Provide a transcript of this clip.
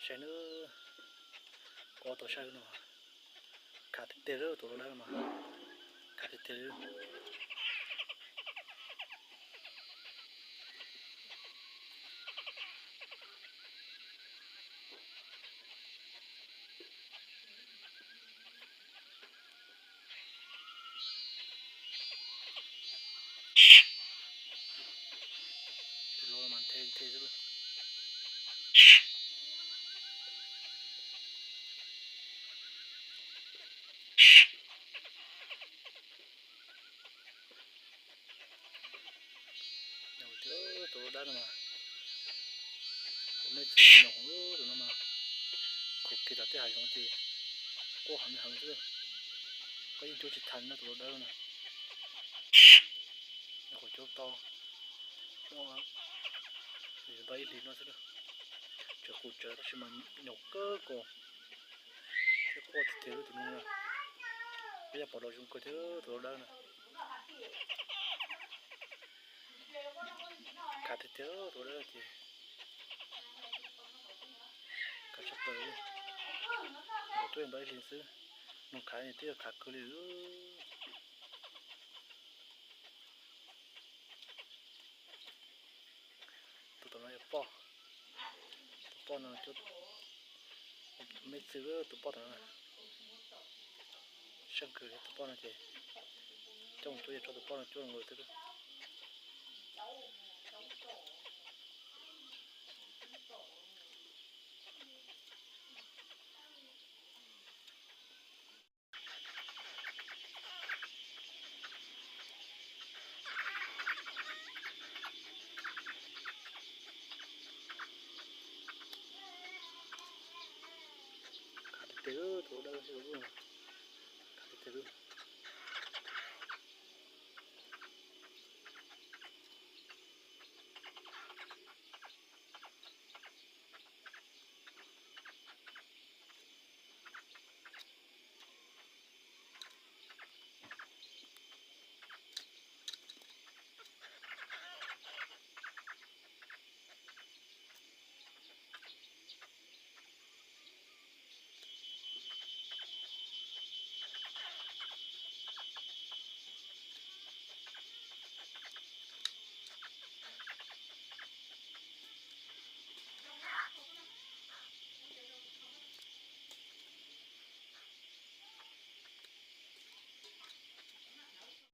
Saib nawb, kuv tau saib no, khav tiag tiag lawm tus lau dawb no, khav tiag tiag li. Tus lau mas nthe nthe xwb. Tus lau dawb no mas, tus me txiv nyuam qhuav tus no mas, khuv kiag tom tej hav zoov ces quaj heev heev xwb. Koj yeej cuab tsis tau no tus lau dawb no. Nyuam qhuav cuab tau muaj npaum ib hlis no xwb. Tseem qus tsawv tab sis mas nyaum kawg nkaus thiab quaj tiag tiag li tus no na. Peb yog pom los zoo kawg thiab tus lau dawb na. Khav tiag tiag tus lau dawb ces khav tshaj plaws li. Nkaus twb nto ib hlis xwb, nws khav twb yog khav kawg li. Tus tom no yog poj, tus poj no, me txiv tus poj tom no. Seej kawg tus poj no ces coj mus cuab, yog tso tus poj no cuab nkaus thiab. Khav tiag tiag tus lau dawb, khav tiag tiag.